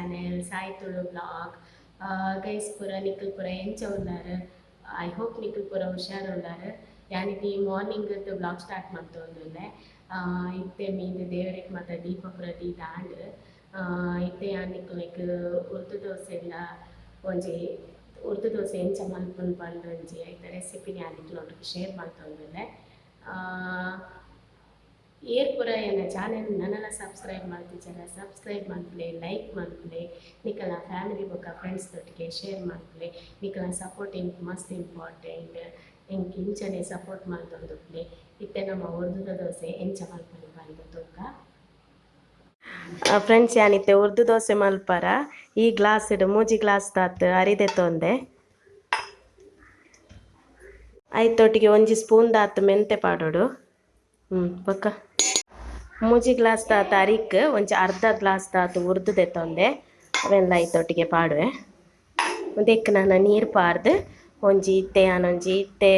Channel Sai Tulu vlog. Guys ಪೂರ ನಿಖಲ್ ಪೂರ ಎಂಚ ಉಲ್ಲಾರ್. I hope Nikhil ಪೂರ ಹುಷಾರ್ ಉಲ್ಲಾರ್. ಯಾನಿತಿ ಮಾರ್ನಿಂಗ್ ವ್ಲಾಗ್ ಸ್ಟಾರ್ಟ್ ಮಲ್ತೊಂದುಲ್ಲೆ. ಇತ್ತೆ ಮೀನ್ ದೇವರಿಗೆ ಮಾತ ದೀಪ ಪೂರ ದೀದ ಆಂಡ್. ಇತ್ತೆ ಯಾನ್ ನಿಕುಲೆಗ್ ಉರ್ದು ದೋಸೆಲ ಒಂಜಿ ಉರ್ದು ದೋಸೆ ಎಂಚ ಮಲ್ಪುನು ಪಂದ್ ಒಂಜಿ ಐತ ರೆಸಿಪಿ ಯಾನ್ ನಿಕ್ಲೆನೊಟ್ಟುಗು ಶೇರ್ ಮಲ್ತೊಂದುಲ್ಲೆ. ಏರ್ ಪೂರ ಎನ್ನ ಚಾನೆಲ್ ನನಲ ಸಬ್ಸ್ಕ್ರೈಬ್ ಮಲ್ತಿಜರ ಸಬ್ಸ್ಕ್ರೈಬ್ ಮಲ್ಪುಲೆ, ಲೈಕ್ ಮಲ್ಪುಲೆ, ನಿಕಲ್ನ ಫ್ಯಾಮಿಲಿ ಬೊಕ್ಕ ಫ್ರೆಂಡ್ಸ್ ದೊಟ್ಟಿಗೆ ಶೇರ್ ಮಲ್ಪುಲೆ. ನಿಕಲ್ನ ಸಪೋರ್ಟ್ ಎಂಕ್ ಮಸ್ತ್ ಇಂಪಾರ್ಟೆಂಟ್. ಎಂಕ್ ಇಂಚನೆ ಸಪೋರ್ಟ್ ಮಲ್ತೊಂದುಪ್ಪುಲೆ. ಇತ್ತೆ ನಮ್ಮ ಉರ್ದುದ ದೋಸೆ ಎಂಚ ಮಲ್ಪುನಿ ಪಂದ್ ತೂಕ. ಫ್ರೆಂಡ್ಸ್, ಯಾನಿತ್ತೆ ಉರ್ದು ದೋಸೆ ಮಲ್ಪರ ಈ ಗ್ಲಾಸ್ ಮೂಜಿ ಗ್ಲಾಸ್ ದಾತ್ ಅರಿದೆ ತೊಂದೆ. ಐತೊಟ್ಟಿಗೆ ಒಂಜಿ ಸ್ಪೂನ್ ದಾತ್ ಮೆಂತೆ ಪಾಡೋಡು. ಬೊಕ್ಕ ಮೂಜಿ ಗ್ಲಾಸ್ ದಾತ್ ಅರಿಕ್ ಒಂಜಿ ಅರ್ಧ ಗ್ಲಾಸ್ ದಾತ್ ಉರ್ದು ದೆತ್ತೊಂದೆ. ಅವೆಲ್ಲ ಐತೊಟ್ಟಿಗೆ ಪಾಡುವೆ. ಉಂದೆಕ್ ನಾನು ನೀರು ಪಾರ್ದು ಒಂಜಿ ಇತ್ತೆ ಯಾನೊಂಜಿ ಇತ್ತೆ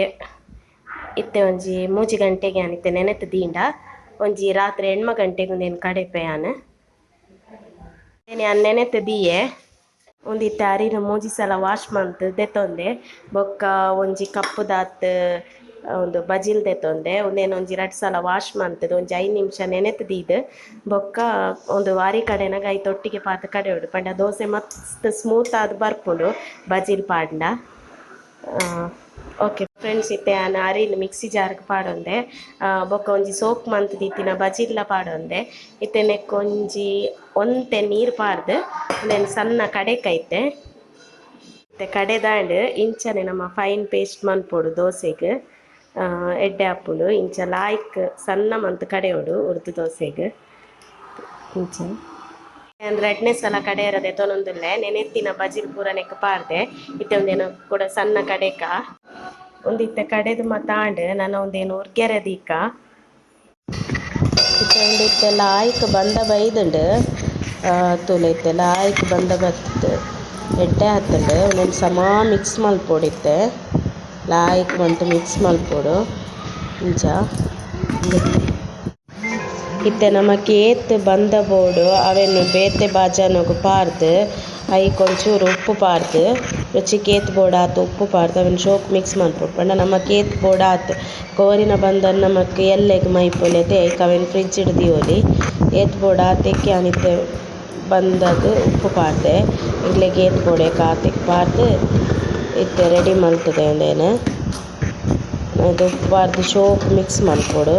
ಇತ್ತೆ ಒಂಜಿ 3 ಗಂಟೆಗೆ ಯಾನಿತ್ತೆ ನೆನೆತ್ ದೀಂಡ ಒಂಜಿ ರಾತ್ರಿ 8 ಗಂಟೆಗೆ ಉಂದೆನ್ ಕಡೆಪೆ ಯಾನ್. ಯಾನ್ ನೆನೆತ್ ದೀಯೆ. ಒಂದಿತ್ತೆ ಅರಿನ ಮೂಜಿ ಸಲ ವಾಶ್ ಮಲ್ತ್ ದೆತ್ತೊಂದೆ. ಬೊಕ್ಕ ಒಂಜಿ ಕಪ್ಪು ದಾತ್ ಒಂದು ಬಜಿಲ್ ದೆತ್ತೊಂದೆ. ಉಂದೆನ್ ಒಂಜಿ 2 ಸಲ ವಾಶ್ ಮಲ್ತದು ಒಂಜಿ 5 ನಿಮಿಷ ನೆನೆತ್ ದೀದ್ ಬೊಕ್ಕ ಒಂದು ಅರಿ ಕಡೆನಾಗ ಐತ ಒಟ್ಟಿಗೆ ಪಾತ್ ಕಡೆಯೋಡು. ಪಂಡ ದೋಸೆ ಮಸ್ತ್ ಸ್ಮೂತ್ ಆದ್ ಬರ್ಪುಂಡು ಬಜಿಲ್ ಪಾಡ್ಂಡ. ಓಕೆ ಫ್ರೆಂಡ್ಸ್, ಇತ್ತೆ ಯಾನ್ ಅರಿನ್ ಮಿಕ್ಸಿ ಜಾರ್ಗ್ ಪಾಡೊಂದೆ. ಬೊಕ್ಕ ಒಂಜಿ ಸೋಕ್ ಮಂತ್ ದೀತಿನ ಬಜಿಲ್ಲ ಪಾಡೊಂದೆ. ಇತ್ತೆ ನೆಕ್ ಒಂಜಿ ಒಂತೆ ನೀರು ಪಾಡ್ದು ಉಂದೆನ್ ಸಣ್ಣ ಕಡೆಕೈತೆ. ಇತ್ತೆ ಕಡೆದಾಂಡ್ ಇಂಚನೆ ನಮ್ಮ ಫೈನ್ ಪೇಸ್ಟ್ ಮನ್ಪೊಡು ದೋಸೆಗ್. ಎಡ್ಡೆ ಆಪುಂಡು. ಇಂಚ ಲಾಯ್ಕ್ ಸಣ್ಣ ಮಂತ್ ಕಡೆಯೋಡು ಉರ್ದು ದೋಸೆಗ್. ಇಂಚ ಯಾನ್ ರಡ್ಡನೇ ಸಲ ಕಡೆಯರ ದೆತೊನೊಂದುಲ್ಲೆ. ನೆನೆತ್ತಿನ ಬಜಿಲ್ ಪೂರ ನೆಕ್ ಪಾಡ್ದೆ. ಇತ್ತೆ ಉಂದೇನು ಕೂಡ ಸಣ್ಣ ಕಡೆಕ ಒಂದಿತ್ತೆ ಕಡೆದು ಮತಾಂಡ್. ನನ ಉಂದೇನು ಉರ್ಗೆರೆ ದೀಕ. ಇತ್ತೆ ಉಂದಿತ್ತೆ ಲಾಯ್ಕ್ ಬಂದ ಬೈದುಂಡು. ತೂಲೆ ಇತ್ತೆ ಲಾಯ್ಕ್ ಬಂದ ಬತ್ತು ಎಡ್ಡೆ ಆತುಂಡು. ಉಂದೆನ್ ಸಮ ಮಿಕ್ಸ್ ಮಲ್ಪೊಡು. ಇತ್ತೆ ಲಾಯ್ಕ್ ಮಂತ್ ಮಿಕ್ಸ್ ಮಲ್ಪೊಡು. ಇಂಚ ಇತ್ತೆ ನಮಕ್ ಏತ್ ಬಂದ ಬೋಡು ಅವೆನ್ ಬೇತೆ ಬಾಜನೊಗು ಪಾರ್ದು ಐಕ್ ಒಂಚೂರು ಉಪ್ಪು ಪಾರ್ದು ರುಚಿಕ್ ಏತ್ ಬೋಡಾತ್ ಉಪ್ಪು ಪಾರ್ದು ಅವೆನ್ ಶೋಕ್ ಮಿಕ್ಸ್ ಮಲ್ಪೊಡು. ಪಂಡ ನಮಕ್ ಏತ್ ಬೋಡಾತ್ ಕೋರಿನ ಬಂದನ್ ನಮಕ್ ಎಲ್ಲೆಗ್ ಮೈಪೊಲೆತೆ ಐಕ್ ಅವೆನ್ ಫ್ರಿಜ್ ಡ್ ದೀವೊಲಿ. ಏತ್ ಬೋಡಾತೆಕ್ ಯಾನ್ ಇತ್ತೆ ಬಂದಗ್ ಉಪ್ಪು ಪಾಡ್ದೆ. ಎಂಕ್ಲೆಗ್ ಏತ್ ಬೋಡೇಕ್ ಆತೆಕ್ ಪಾಡ್ದು ಇತ್ತೆ ರೆಡಿ ಮಲ್ತುದೆ ಉಂದೆನ್. ಉಪ್ಪು ಪಾಡ್ದು ಶೋಕ್ ಮಿಕ್ಸ್ ಮಲ್ಪೊಡು.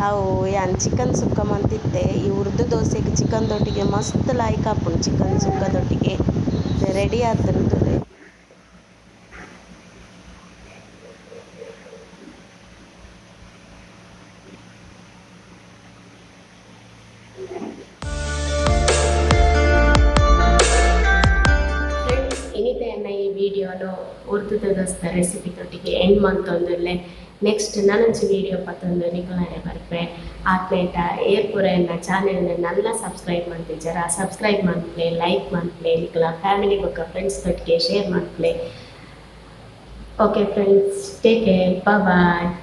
ಅವು ಯಾನ್ ಚಿಕನ್ ಸುಕ್ಕ ಮಂತಿತ್ತೆ. ಈ ಉರ್ದು ದೋಸೆಗ್ ಚಿಕನ್ ದೊಟ್ಟಿಗೆ ಮಸ್ತ್ ಲಾಯ್ಕ್ ಆಪುಂಡು ಚಿಕನ್ ಸುಕ್ಕದೊಟ್ಟಿಗೆ. ರೆಡಿ ಆತುಂಡು ತೂಲೆ. ಫ್ರೆಂಡ್ಸ್, ಇನಿತ ಎನ್ನ ಈ ವಿಡಿಯೋನು ಉರ್ದುದ ದೋಸೆದ ರೆಸಿಪಿ ದೊಟ್ಟಿಗೆ ಎಂಡ್ ಮಂತೊಂದುಲ್ಲೆ. ನೆಕ್ಸ್ಟ್ ನನೊಂಜಿ ವಿಡಿಯೋ ಪತ್ತೊಂದು ನಿಕುಲ್ನಡೆ ಬರ್ಪೆ. ಆತ್ನೇಟ ಏರ್ ಪೂರ ಎನ್ನ ಚಾನೆಲ್ನ್ ನಲ್ಲ ಸಬ್ಸ್ಕ್ರೈಬ್ ಮಲ್ತಿಜರ ಸಬ್ಸ್ಕ್ರೈಬ್ ಮನ್ಪುಲೆ, ಲೈಕ್ ಮನ್ಪುಲೆ, ನಿಕುಲ ಫ್ಯಾಮಿಲಿ ಬೊಕ್ಕ ಫ್ರೆಂಡ್ಸ್ ದೊಟ್ಟಿಗೆ ಶೇರ್ ಮನ್ಪುಲೆ. Okay friends, take care, bye.